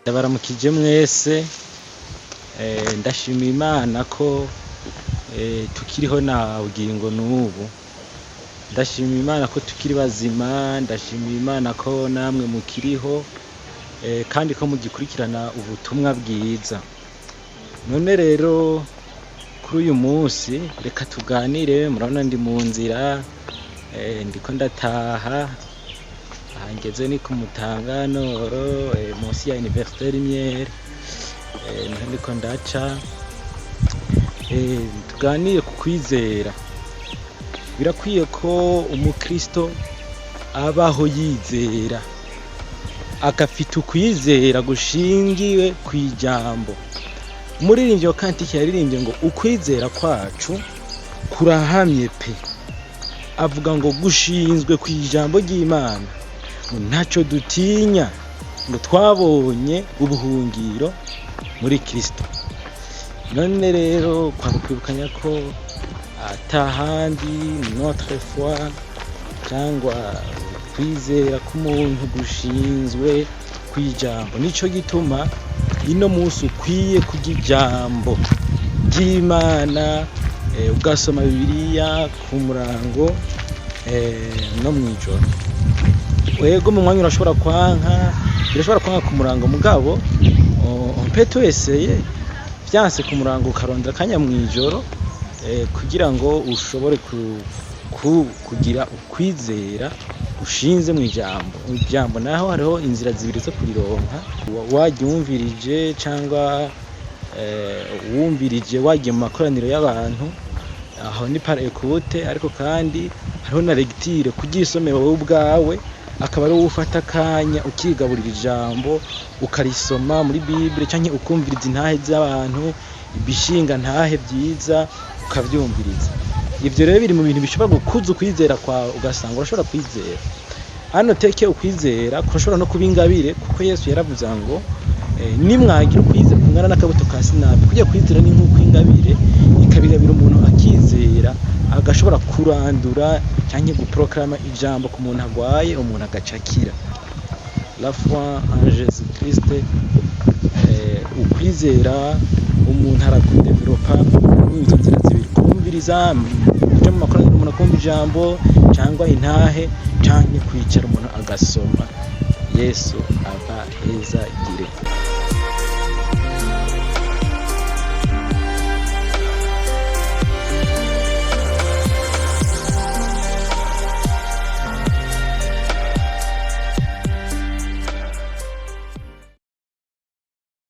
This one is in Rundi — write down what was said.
Ndabaramukije mwese, ndashimira Imana ko tukiriho na bugingo n'ubu. Ndashimira Imana ko tukiri bazima, ndashimira Imana ko namwe mukiriho, kandi ko mugikurikirana ubutumwa bwiza. None rero kuri uyu munsi reka tuganire, murabona ndi mu nzira, ndiko ndataha, aha ngeze ni ku Mutanga Nord, munsi ya Université Lumière, niho ndiko ndaca. Tuganire ku kwizera. Birakwiye ko umukristo abaho yizera, agafita ukwizera gushingiwe kw'ijambo. Umuririmbyi wa cantique yaririmbye ngo ukwizera kwacu kurahamye pe, avuga ngo gushinzwe kw'ijambo ry'Imana, ngo ntaco dutinya, ngo twabonye ubuhungiro muri Kristo. None rero kwari ukwibukanya ko atahandi notre foi cyangwa kwizera k'umuntu gushinzwe kw'ijambo. Nico gituma ino munsi ukwiye kurya ijambo ry'Imana, ugasoma Bibiliya ku murango no mw'ijoro. Wego, mu mwanya urashobora kwanka, birashobora kwanka ku murango, mugabo on peut tout essayer. Vyanse ku murango, ukarondera akanya mw'ijoro, kugira ngo ushobore kugira ukwizera gushinze mw'ijambo. Ijambo naho hariho inzira zibiri zo kurironka: waryumvirije cyangwa wumvirije wagiye mu makoraniro y'abantu, aho ni par écoute. Ariko kandi hariho na lecture, kuryisomera wowe ubwawe, akaba ari wowe ufata akanya ukigaburira ijambo, ukarisoma muri Bible, canke ukumviriza intahe z'abantu, ibishinga ntahe vyiza ukavyumviriza. Ivyo rero biri mu bintu bishobora gukuza ukwizera kwawe, ugasanga urashobora kwizera. Hano teke ukwizera kurashobora no kuba ingabire, kuko Yesu yaravuze ngo nimwagira ukwizera kungana n'akabuto ka sinapi. Kurya kwizera ni nk'uko ingabire ikabigabira umuntu, akizera, agashobora kurandura canke guproklama ijambo ku muntu agwaye, umuntu agaca akira. La foi en Jésus Christ, ukwizera umuntu arakudevelopa muri izo nzira zibiri: kumviriza, kuja mu makoraniro umuntu akumva ijambo cyangwa intahe, canke kwicara umuntu agasoma. Yesu abahezagire.